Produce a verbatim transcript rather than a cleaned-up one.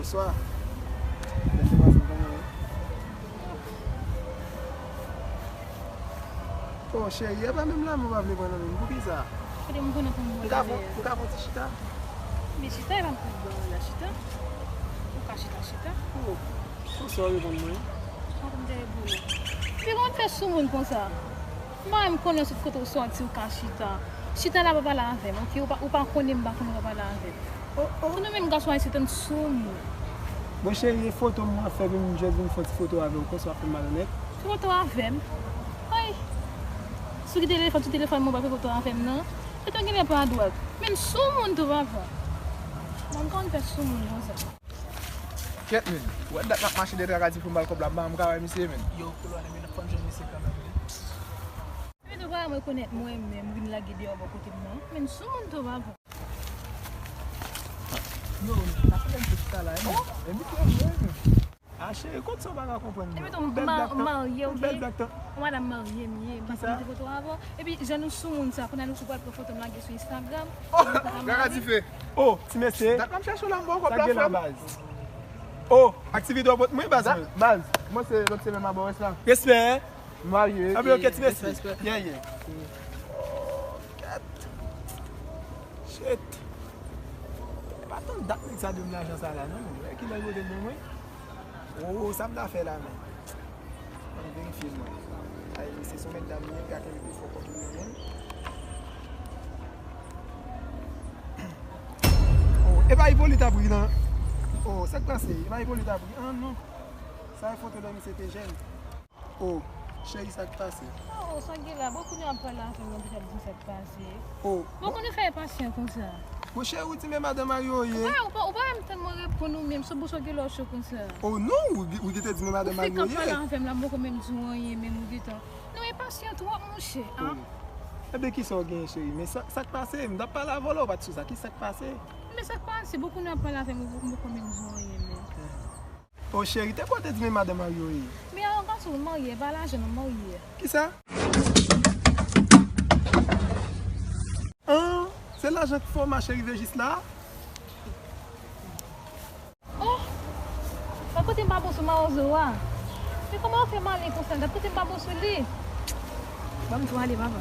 Bonswa. Bèl demwazèl, kòman w ye? Oh, cheri, e pa menm lanmou w pa vle pran nan men m. Poukisa? Kote m konnen pou m pran nan men w? M ka fon ti chita? Men chita, e pa m pran nan la chita. Ou ka chita, chita. Oh, konsa w reponn mwen? Sa pou m te reponn ou? Piga w fè soumoun konsa. M pa menm konnen sot kote w sòti, ou ka chita. Chita la, pa pale avè m, oke? Ou pa, ou pa konnen m, pa konnen w pa pale avè m. Oh, oh. Pou nou menm gason ayisyen, tann soumoun. Bon, cheri, e foto m w ap fè, pou m jis vin fè yon ti foto avè w, konsa w ap fè m malonèt. Fè foto avè m? Ay! Sou ki telefòn, sou telefòn mwen, w ap fè foto avè m nan? Kite w genlè pa dwòg. Menm soumoun tou, papa. Mwen, m konn fè soumoun konsa. Kèt, men. Ou wè dat m ap mache dèyè Traka Ti Fou m ba l kòb la, m pa janm ka wè misye, men. Yo, Kolonèl, men, n ap fann jwenn misye kanmenm, wi. Epi tou pa rekonèt mwen menm, vin lage deyò bò kote m nan. Men soumoun tou, papa. Yo, n ap fè m tout sa la, men. Oh! E misye vre, men. Ah, cheri, kot sa w pa ka konprann mwen? Epi tou, m marye, oke? Bèl blag tan. Yon madanm marye m ye, m pa konn mete foto avè w. Epi, jan nou soumoun sa, kounye a nou sou pral pran foto m lage sou Instagram. Oh, Gaga Dife. Oh, ti mesye. Dat m ap chèche w la, m ba w kòb la, frè m. Sa gen la, baz? Oh, aktivite w pot mwen, baz mwen. Baz, kòmanse lòt semèn m a ba w rès la. Respè. M marye. Anben, oke, ti mesye. Respè, respè. Yeah, yeah. Oh, kèt. Shit. E pa tann dat nèg sa dwe m lajan sa la, non, men. Wè kilè l pote l ban mwen. Oh, sa m ta fè la, men. Ann verifye, mwen. Ay, misye se yon mèt dam, li ka kenbe telefòn kòk li nan men l. Oh, e pa Ipolit ap ri, non? Oh, sa k pase? E pa Ipolit ap ri? Ah, non. Sa e foto lè misye te jèn. Oh, cheri, sa k pase? Oh, sa gen la? Bon, kounye a w ap pale avè m, w ap di sa k pase. Oh, bon, bon, kounye a fè enpasyan konsa. Bon, cheri, ou di men madanm marye w ye. Ou pa, ou pa, ou pa menm tann mwen reponn ou menm, se pou sa w gen lè w cho konsa. Oh, non, ou, ou gentan di men madanm marye w ye. Ou fenk ap pale avè m la, m poko menm di w anyen, menm ou gentan. Non, enpasyan twòp, monchè, ah. Oh. Ebyen, kisa w genyen, cheri? Men sa, sa k pase? M t ap pale avè w la, ou pa t sou sa. Kisa k pase? Men sa k pase? Bon, kounye a w ap pale avè m, m poko menm di w anyen, menm. Oh, cheri, te kwè w te di men madanm marye w ye. Men alò, gason, nou marye, e pa lajan nou marye. Kisa? Ah, se lajan k fè w mache rive jis la? Oh, gad kote m pa bon sou mawozo a. Men kòman w fè m ale konsa? Gad kote m pa bon sou li. Ban m tou ale, papa.